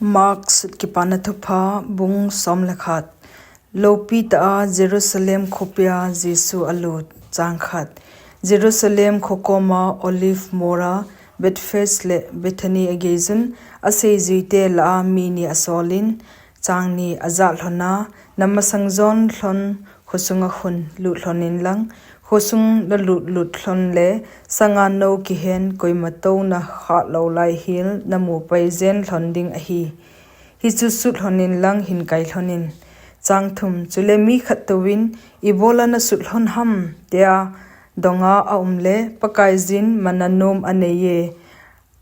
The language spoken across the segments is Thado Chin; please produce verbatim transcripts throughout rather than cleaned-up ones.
Mark sut Kipana Thupha bung som le khat. Lopi ta a Jerusalem khopia Jesu alut. Chang khat. Jerusalem khokoma Olive mora Bethphage le Bethany ageijun, aseijuite lah a mi ni asolin, chang ni ajah lhona, namasang jon lhon khosunga khun lut lhonin lang, khosung nalut lut lhon le, sanga nou kihen koima tou nakhah lou lai hil namu pai jen lhon ding ahi. Hichu sut lhonin lang hin kai lhonin. Chang thum. Chule mi khat touvin, ibola nasut lhon ham, tia donga aum le, Pakaiyin mana nom aneiye,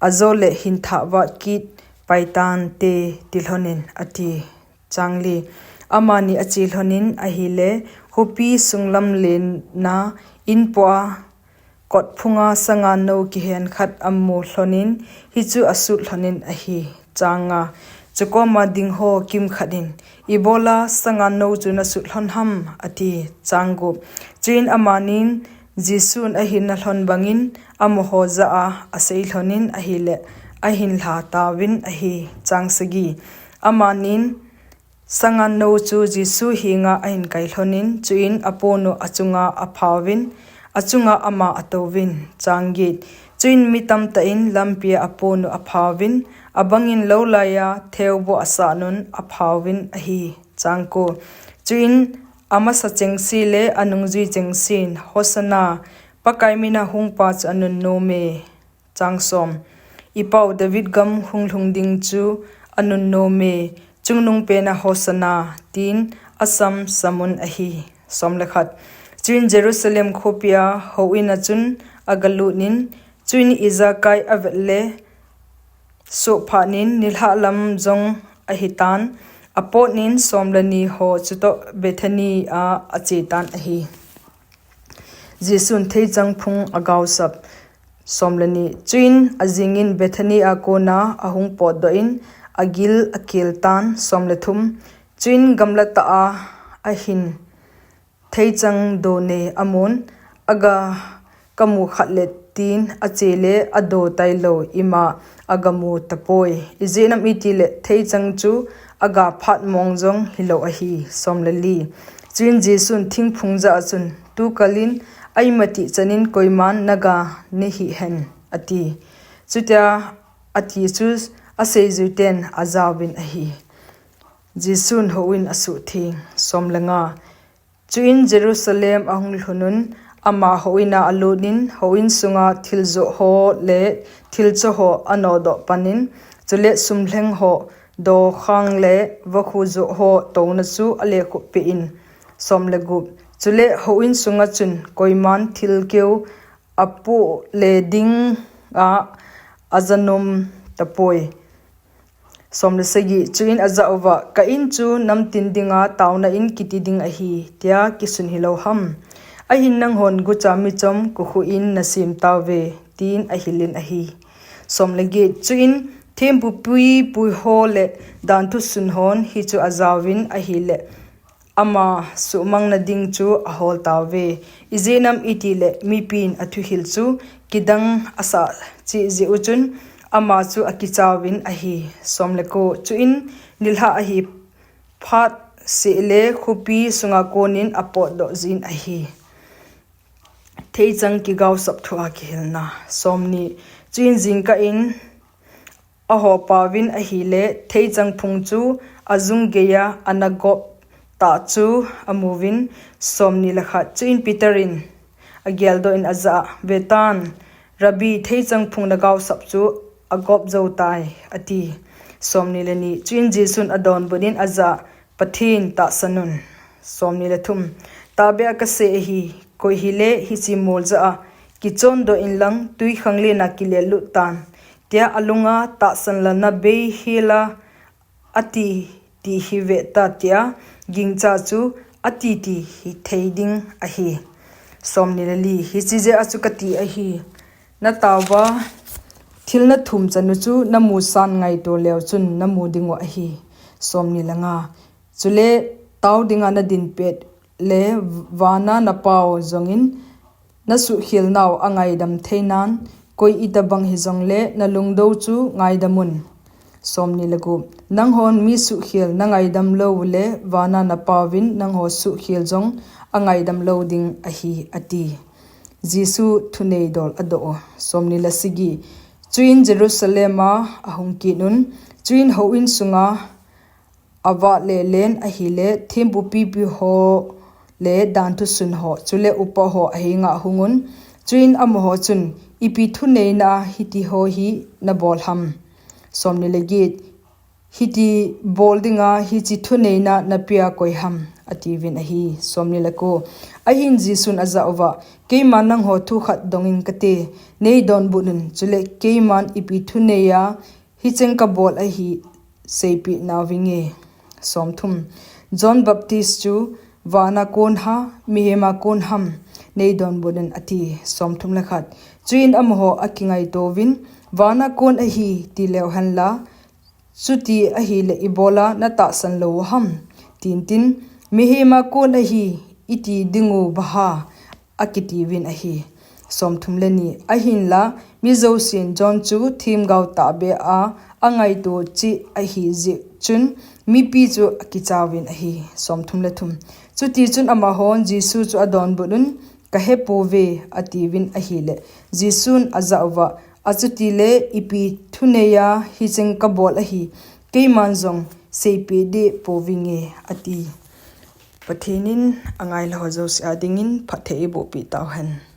ajo le hin thah vah kit pai tante, ti lhonin, ati. Chang li. Amani ache lhonin ahile, khopi sunglam lena in poa kot phunga sanga nou kihen khat amu lhonin, hichu asut lhonin ahi. Chang nga. Chukoma ding ho kimkhat in, ibola sanga nou chu nasut lhon ham, ati. Chang gup. Chuin amanin Jesun ahin na lhon bangin, amaho jah a asei lhonin ahile, ahin lha tauvin ahi. Chang sagi. Amanin sanga nou chu Jesu henga ahin kai lhonin, chuin aponu achunga aphauvin, achunga ama atouvin. Chang get. Chuin mi tamtah in lampia aponu aphauvin, abangin lou laiya theubo asahnun aphauvin ahi. Chang ko. Chuin amasa chengse le anungjui chengsen, Hosanna, Pakai mina hungpa chu anunnom e. Chang som. Ipau David gam hung lhung ding chu anunnom e, chungnung pena Hosanna, tin asam samun ahi. Som le khat. Chuin Jerusalem khopia houin a chun agalut in, chuin ijakai avet le, soh phat in nilhah lam jong ahitan, apot in som le ni ho chutoh Bethany a ache tan ahi. Jesun theichang phung agaosap. Som le ni. Chuin ajingin Bethany a kona ahung potdoh in, agil akel tan. Som le thum. Chuin gamla tah a ahin theichang do nei amun, aga kamu khat le tin ache le ado tailou ima agamu tapoi. Ijeh inem itile theichang chu aga phat mong jong hilou ahi. Som le li. Chuin Jesun thingphung jah a chun, tukalin aima tih chanin koiman naga nahih hen, ati. Chutia ati chu aseijuiten ajauvin ahi. Jesun houin asuhtheng. Som le nga. Chuin Jerusalem ahung lhunun, ama houin a alutin, houin sunga thil joh ho le thil cho ho anodoh panin, chule sumlheng ho, dokhang le vakhu joh ho touna chu alekhup peh in. Som le gup. Chule houin sunga chun koiman thil keu apoh le dinga ajanom tapoi. Som le sagi. Chuin ajah uva, ka in chu namtin dinga taona in kiti ding ahi, tia kisun hilou ham? Ahin nanghon gucha michom kokhuh in nasem tauve, tin ahilin ahi. Som le get. Chuin thempu puipui ho le danthu sun hon hichu ajauvin ahile, ama suhmang nading chu ahol tauve. Ijeh inem itile mipin athuhil chu kidang asah cheh jeh u chun ama chu akichauvin ahi. Som le ko. Chuin nilhah ahi phat seh le khopi sunga konin apotdoh jin ahi. Theichang kigaosap thua kihilna. Som ni. Chuin jingkah in ahopauvin ahile, theichang phung chu ajung geiya anagop tah chu amuvin. Som ni le khat. Chuin Peter in ageldoh in ajah a, vetan, Rabbi, theichang phung nagaosap chu agop jou tai, ati. Som ni le ni. Chuin Jesun adonbut in ajah a, Pathen tahsan un. Som ni le thum. Tahbeh a kasei ahi, koi hile hiche mol jah a kichondoh inlang twikhanglen a kilelut tan, tia alunga tahsan lana bei hela ati ti hi veta, tia gingcha chu ati ti hithei ding ahi. Som ni le li. Hiche jeh a chu kati ahi, nataova thil nathum chanu chu namusan ngaito leu chun namu dingu ahi. Som ni le nga. Chule tao dinga nadin pet le vana napao jongin nasuhkhel nau angaidam theinan, koi itobang hijongle nalungdou chu ngaidamun. Som ni le gup. Nanghon mi suhkhel na ngaidam lou uleh, vana na Pauvin nangho suhkhel jong angaidam lou ding ahi, ati. Jesu thunei dol adoh u. Som ni le sagi. Chuin Jerusalem a ahung kit un, chuin houin sunga avah lelen ahileh, thempu pipi ho le danthu sun ho, chule upa ho ahenga ahung un, chuin amaho chun, Ipi thuneina hiti ho hi na bol ham? Som ni le get. Hiti bol dinga hiche thuneina na pia koi ham? atiuvin ahi. Som ni le ko. Ahin Jesun ajah uva, Keiman nangho thu khat dongin kate, nei donbut un, chule keiman ipi thuneia hicheng kabol ahi seipeh nauvinge. Som thum. John Baptist chu vana kon ham, mihema kon ham, nei donbut un, ati. Som thum le khat. Chuin amaho akingaitouvin, Vana kon ahi, ti leu hen la, chuti ahileh ibola na tahsan lou u ham? Tin tin, Mihema kon ahi, iti ding u baha, akitiuvin ahi. Som thum le ni. Ahinla, mi jousen John chu themgao tahbeh a angaito cheh ahi jeh chun, mipi chu akichauvin ahi. Som thum le thum. Chutichun amahon Jesu chu adonbut un, Ka hepouve, atiuvin ahileh, Jesun ajah uva, Achutileh ipi thuneia hicheng kabol ahi, keiman jong seipeh deh pouvinge, ati. Pathen in angailha ho jouse a dingin phatthei eiboh peh tauhen.